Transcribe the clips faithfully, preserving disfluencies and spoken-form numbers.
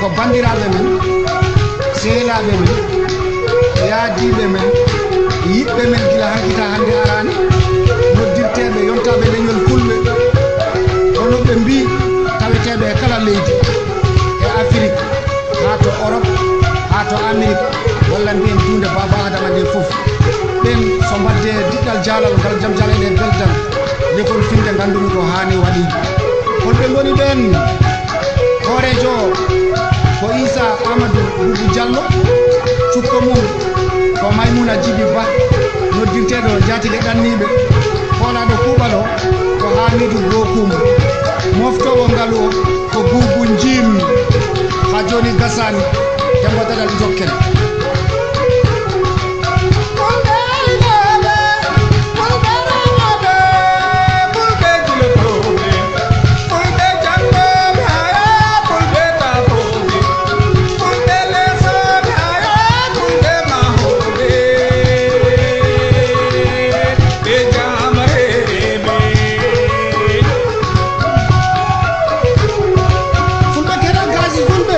Ko banndiraaɓe men, sehilaaɓe men, yaadiiɓe men, yiɗɓe men gila hanki taa hannde araani, noddirteeɓe, yontaaɓe leñol Fulɓe, hono ɓe mbii, taweteeɓe e kala leydi, e Afirik, haa to Orop, haa to Amerik, walla ndeen duunde Baaba Aadama ndee fof. Ɓeen so mbaɗde diɗɗal jaalal ngal jam jala e beltal, lefol finde nganndu-mi ko haani waɗeede. Holɓe ngoni ɓeen? Hooreejo o ko Issa Amadou Boubou Diallo, cukko mum ko Maymouna Djiby Ba, noddirteeɗo Njaatige Ɗanniiɓe, koolaaɗo kuuɓal o ko Hamidou Bokoum, mooftoowo ngalu o ko Boubou Njim. Haa jooni gasaani, Demba Dadal jokken. Fulɓe aynooɓe, Fulɓe remooɓe, Fulɓe julotooɓe, Fulɓe janngooɓe, haa Fulɓe taafooɓe, Fulɓe leesooɓe, haa Fulɓe mahooɓe, ɓe jaamareeɓe. Fulɓe keɗa gasi Fulɓe.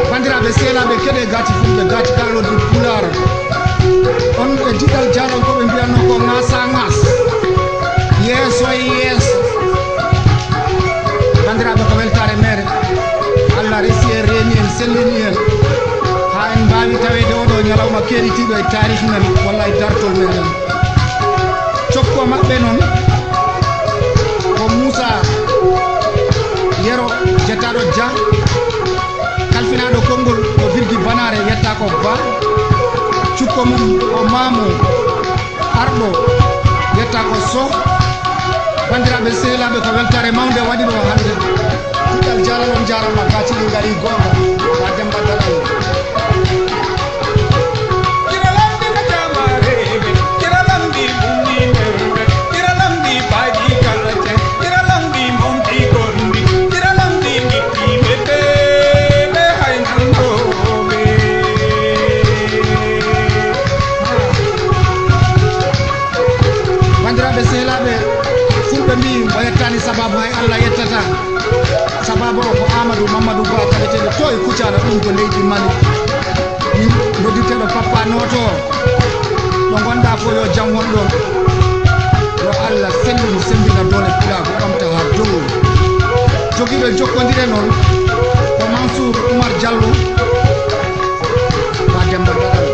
Banndiraaɓe sehilaaɓe, keɗe gati Fulɓe, gati kaalorɗi Pulaar. On e diɗɗal jaalal ko ɓe mbiyatnoo ko ŋaasaa ŋaas. Yeeso e yeeso. Banndiraaɓe, ko weltaare meere. Allah resi en, reeni en, sellini en. Haa en mbaawi taweede oo ɗoo ñalawma keeritiiɗo e taarih men, walla e dartol meɗen. Cokko maɓɓe noon ko Muusa Yero, jettaaɗo Jah, kalfinaaɗo konngol ko Birgi Banaare, yettaa ko Ba, cukko mum ko Maamu Arɗo, yettaa ko Soh. Banndiraaɓe sehilaaɓe, ko weltaare mawnde waɗi ɗo hannde. Diɗɗal jaalal, on njaaraama, gaaciɗi ngarii goonga, Ba Demba Dadal. Ira lamɗi ka jaamareeɓe, ira lamɗi bummineeɓe, ira lamɗi baaji kalce, ira lamɗi momɗi gonɗi, ira lamɗi mbiɗɗi ɓe ɓe haynannooɓe. Banndiraaɓe sehilaaɓe, Fulɓe mbii, mo yettaani sabaabu hay Allah yettata. Sabaabu o ko Amadou Mamadou Ba, taweteeɗo to e Kucala, ɗum ko leydi Mali. Min noddirteeɗo Papa Noto, ɗo ngonɗaa fof yo jam won ɗoon. Yo Allah sellin, semmbina doole pulaagu, ɓamta haa dow. Jogiiɓe jokkondire noon ko Mansour Oumar Diallo, Ba Demba Dadal.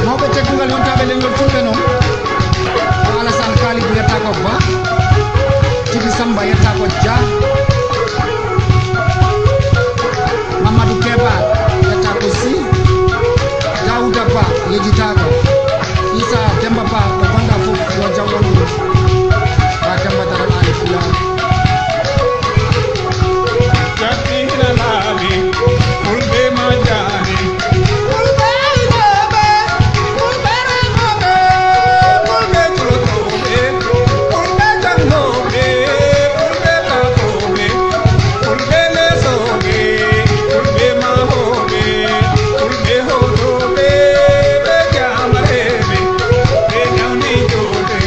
Mawɓe teddungal, yontaaɓe leñol Fulɓe noon. Ko Alassane Kalidou, yettaa ko Ba. Tibi Samba, yettaa ko Dia. Mamadou Keba, yettaa ko Sy. Daouda Ba, yejjitaako. Issa Demba Ba, ɗo ngonɗaa fof, yo jam won ɗum. Ba Demba Daral Ali Pulaar. Fulɓe ma jaani. Fulɓe aynooɓe, Fulɓe remooɓe, Fulɓe julotooɓe, Fulɓe janngooɓe, Fulɓe taafooɓe, Fulɓe leesooɓe, Fulɓe mahooɓe, Fulɓe hootooɓe, ɓe jaamareeɓe, ɓe ñawni jooɗe.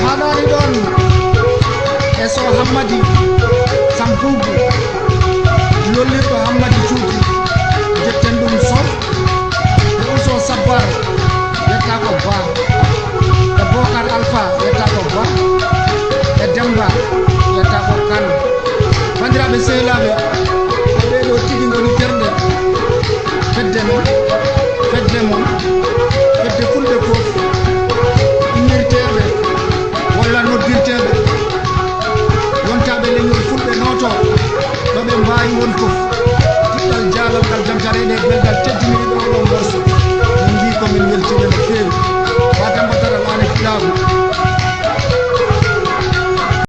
Haɗaani ɗoon e Soh Hammadi Sampuugu, lollirɗo Hammadi Cuuti, jetten ɗum Soh, e Uso Sabbar, yettaa ko Ba, e Bokar Alfa, yettaa ko Ba, e Demba, yettaa ko Kan. Banndiraaɓe sehilaaɓe, ko ɓee ɗoo tigi ngoni terɗe fedde men, fedde mon, fedde Fulɓe fof, innirteeɓe walla noddirteeɓe, yontaaɓe leñol Fulɓe Nooto, ɗo ɓe mbaawi won fof. Diɗɗal jaalal ngal jam jara e ɗee belɗe.